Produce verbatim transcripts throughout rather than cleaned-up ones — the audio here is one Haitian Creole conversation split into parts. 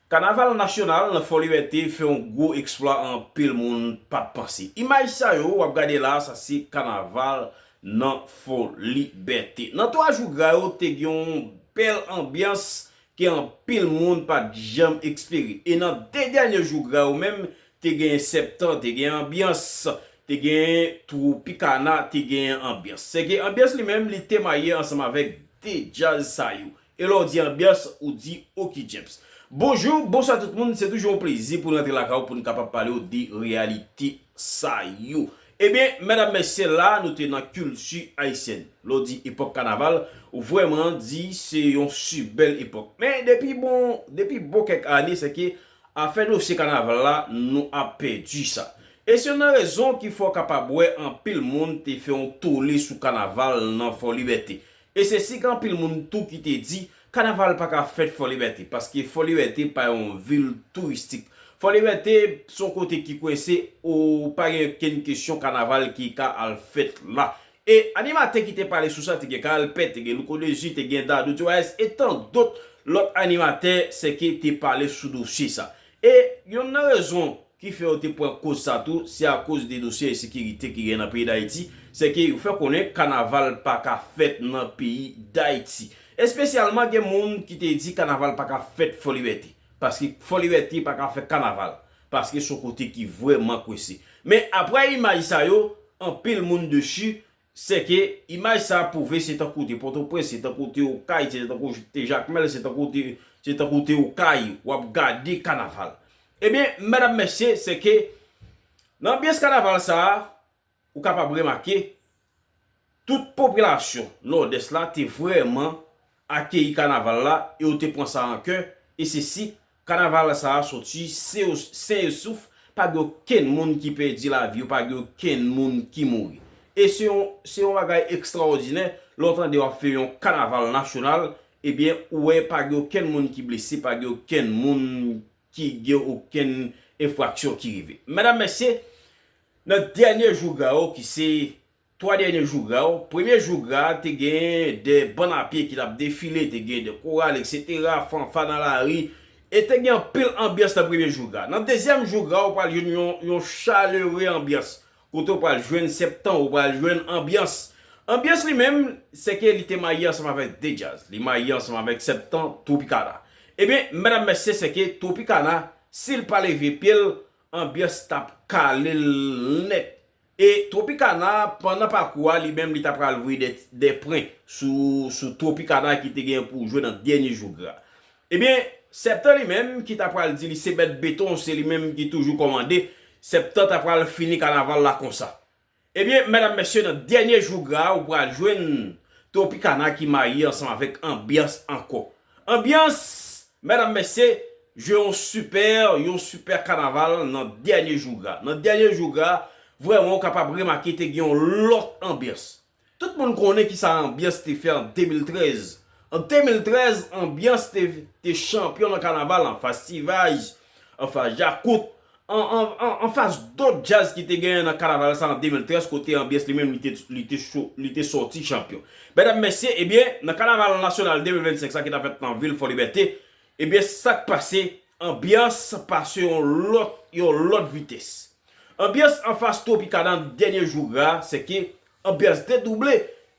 Kanaval nasyonal nan Fò Libète fè yon gwo eksplwa anpil moun pa t panse. Imaj sa yo w ap gade la, sa se kanaval nan Fò Libète. Nan twa jou gra yo, te gen yon bèl anbyans ke anpil moun pa t janm espere. E nan de dènye jou gra yo menm, te gen Septan, te gen anbyans, te gen Tropicana, te gen anbyans. Sèke anbyans li menm, li te marye ansanm avèk de djaz sa yo. E lè w di anbyans, ou di Oky James. Bonjou, bonswa tout moun, se toujou yon plezi pou n rantre lakay ou pou n kapab pale w de reyalite sa yo. Ebyen, medam, mesye, la, nou te nan kilti ayisyèn. Lè w di epòk kanaval, ou vrèman di se yon si bèl epòk. Men depi bon, depi bon kèk ane, sèke afè dosye kanaval la, nou ap pèdi sa. E se youn nan rezon ki fè w kapab wè anpil moun te fè yon tole sou kanaval nan Fò Libète. E se si gen anpil moun tou ki te di, kanaval pa ka fèt Fò Libète, paske Fò Libète pa yon vil touristik. Fò Libète se yon kote ki kwense, ou pa gen okenn kesyon kanaval ki ka al fèt la. E animatè ki te pale sou sa, te gen K L P, te gen Louko Dezi, te gen Dadou T Y S, e tan dòt lòt animatè, sèke te pale sou dosye sa. E youn nan rezon ki fè yo te pran koz sa tou, se akoz de dosye ensekirite ki gen nan peyi Dayiti, sèke yo fè konnen kanaval pa ka fèt nan peyi Dayiti. Espesyalman, gen moun ki te di kanaval pa ka fèt Fò Libète, paske Fò Libète pa ka fè kanaval, paske se yon kote ki vrèman kwense. Men apre imaj sa yo, anpil moun desi, sèke imaj sa pwouve se tankou te Pòtoprens, se tankou te Okay, se tankou te Jakmèl, se tankou te, se tankou te Okay, w ap gade kanaval. Ebyen, medam, mesye, sèke nan anbyans kanaval sa a, ou kapab remake, tout popilasyon Nòdès la te vrèman akeyi kanaval la e yo te pran sa an kè, e se si kanaval sa a soti Sen Yosouf, pa gen okenn moun ki pèdi lavi yo, pa gen okenn moun ki mouri. E se yon, se yon bagay ekstraòdinè, lè w tande w ap fè yon kanaval nasyonal, ebyen, ou wè pa gen okenn moun ki blese, pa gen okenn moun ki gen okenn enfraksyon ki rive. Medam, mesye, nan dènye jou gra yo, ki se twa dènye jou gra yo, premye jou gra a, te gen de bann a pye ki t ap defile, te gen de koral, etsetera, fanfa nan lari, e te gen anpil anbyans nan premye jou gra. Nan dezyèm jou gra, ou pral jwenn yon, yon chalere anbyans. Kote ou pral jwenn Septan, ou pral jwenn anbyans. Anbyans li menm, sèke li te marye ansanm avèk de djaz. Li marye ansanm avèk Septan, Tropicana. Ebyen, medam, mesye, sèke Tropicana, si l pa leve pye l, anbyans t ap kale l nèt. E Tropicana, pandan pakou a, li menm, li ta pral voye de, de pwen sou, sou Tropicana ki te gen pou jwe nan dènye jou gra. Ebyen, Septan li menm, ki ta pral di li se mèt beton, se li menm ki toujou kòmande, Septan ta pral fini kanaval la konsa. Ebyen, medam, mesye, nan dènye jou gra, ou pral jwenn Tropicana ki marye ansanm avèk anbyans ankò. Anbyans, medam, mesye, jwe yon sipè, yon sipè kanaval nan dènye jou gra. Nan dènye jou gra, vrèman, ou kapab remake te gen yon lòt anbyans. Tout moun konnen kisa anbyans te fè an de mil trèz. An de mil trèz, anbyans te, te chanpyon nan kanaval, anfas T-Vice, anfas Djakout, an, an, an, anfas dòt djaz ki te genyen nan kanaval sa an de mil trèz, kote anbyans li menm li te, li te cho-, li te sòti chanpyon. Medam, mesye, ebyen, nan kanaval nasyonal de mil vennsenk sa ki t ap fèt nan vil Fò Libète, ebyen, sa k pase, anbyans pase yon lòt, yon lòt vitès. Anbyans anfas Tropicana nan dènye jou gra, sèke anbyans te double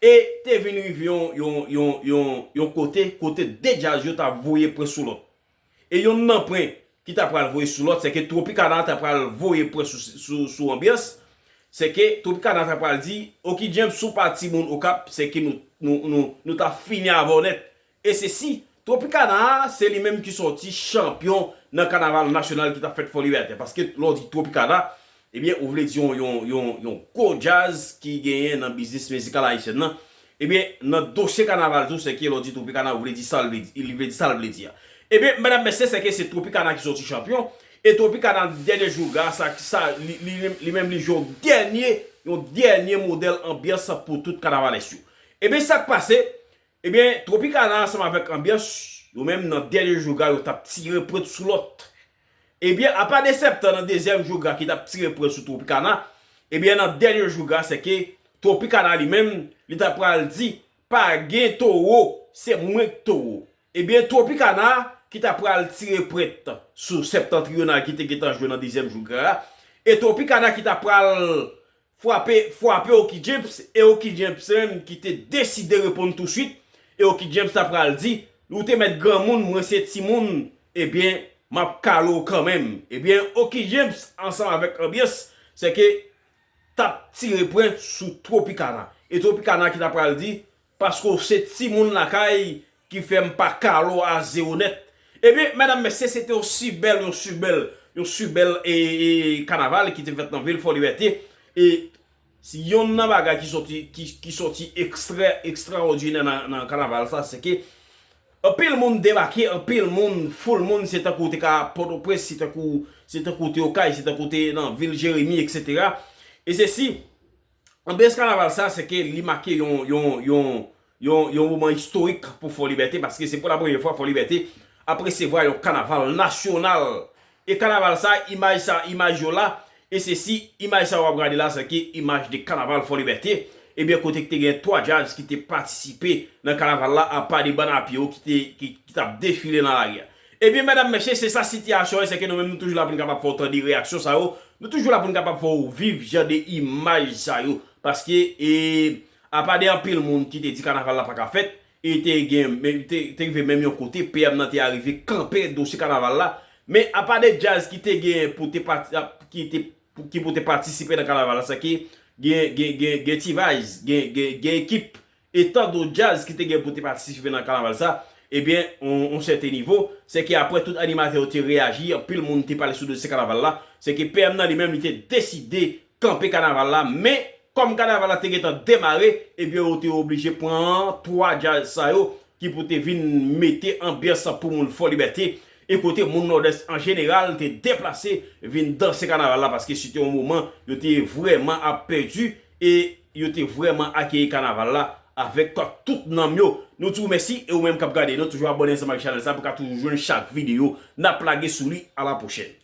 e te vin rive yon, yon, yon, yon, yon kote, kote de djaz yo t ap voye pwen sou lòt. E yonn nan pwen ki ta pral voye sou lòt, sèke Tropicana ta pral voye pwen sou, sou, sou anbyans. Sèke Tropicana ta pral di, Oky James, si w pa timoun Okap, sèke nou, nou, nou, nou ta fini avè w nèt. E se si, Tropicana a, se li menm ki sòti chanpyon nan kanaval nasyonal ki t ap fèt Fò Libète. Paske lè w di Tropicana, ebyen, ou vle di yon, yon, yon, yon gwo djaz ki genyen nan biznis mizikal ayisyèn nan. Ebyen, nan dosye kanaval tou, sèke lè w di Tropicana, ou vle di sa l vle di, li vle di sa l vle di a. Ebyen, medam, mesye, sèke se Tropicana ki sòti chanpyon. E Tropicana, dènye jou gra, sa, sa, li, li, li menm, li jwe yon dènye, yon dènye modèl anbyans pou tout kanavalès yo. Ebyen, sa k pase, Ebyen, Tropicana ansanm avèk Anbyans, yo menm nan dènye jou gra, yo t ap tire pwent sou lòt. Ebyen, apa de Septan nan dezyèm jou gra ki t ap tire pwent sou Tropicana, ebyen, nan dènye jou gra, sèke Tropicana li menm, li ta pral di, pa gen towo, se mwen k towo. Ebyen, Tropicana, ki ta pral tire pwent sou Septentrional ki te gentan jwe nan dezyèm jou gra a, e Tropicana ki ta pral frape, frape Oky James, e Oky James menm ki te deside reponn touswit, e Oky James ta pral di, ou te mèt granmoun, mwen se timoun, ebyen, m ap kale w kanmenm. Ebyen, Oky James, ansanm avèk Anbyans, se ke t ap tire pwen sou Tropicana. E Tropicana ki ta pral di, paske w se timoun lakay ki fè m pa kale w a zewo nèt. Ebyen, medam, mesye, se te yon si bèl, yon si bèl, yon si bèl e, e, kanaval ki te fèt nan vil Fòlibète. E si yonn nan bagay ki sòti, ki, ki sòti ekstra, ekstraòdinè nan, nan kanaval sa, se ke anpil moun debake, anpil moun, foul moun, se tankou w te ka Pòtoprens, se tankou, se tankou w te Okay, se tankou w te nan vil Jeremi, etsetera. E se si, anbyans kanaval sa, se ke li make yon, yon, yon, yon, yon moman istorik pou Fòlibète, paske se pou la premyè fwa Fòlibète ap resevwa yon kanaval nasyonal. E kanaval sa, imaj sa, imaj yo la, e se si, imaj sa w ap gade la, se ke imaj de kanaval Fòlibète, ebyen, kote ki te gen twa djaz ki te patisipe nan kanaval la, apa de bann a pye yo ki te, ki, ki t ap defile nan lari a. Ebyen, medam, mesye, se sa sitiyasyon an, se ke nou menm nou toujou la pou n kapab fè w tande reyaksyon sa yo, nou toujou la pou n kapab fè w viv jan de imaj sa yo, paske, e, apa de anpil moun ki te di kanaval la pa ka fèt, e te gen, men, te, te rive menm yon kote, P M nan te arive kanpe dosye kanaval la, men apa de djaz ki te gen pou te pati, ki te, ki pou te patisipe nan kanaval la, se ke gen, gen, gen, gen T-Vice, gen, gen, gen ekip, e tan dòt djaz ki te gen pou te patisipe nan kanaval sa, ebyen, on, on sèten nivo, se ke apre tout animatè yo te reyaji, anpil moun te pale sou dosye kanaval la, se ke P M nan li menm li te deside kanpe kanaval la, men kòm kanaval la te gentan demare, ebyen, yo te oblije pran twa djaz sa yo ki pou te vin mete anbyans pou moun Fòlibète, e kote moun Nòdès an jeneral te deplase vin danse kanaval la, paske se te yon moman yo te vrèman ap pèdi, e yo te vrèman akeyi kanaval la avèk tout nanm yo. Nou di w mèsi, e ou menm k ap gade, nou toujou abòne ansanm ak chanèl sa pou ka toujou jwenn chak videyo n ap lage sou li. A la pwochèn.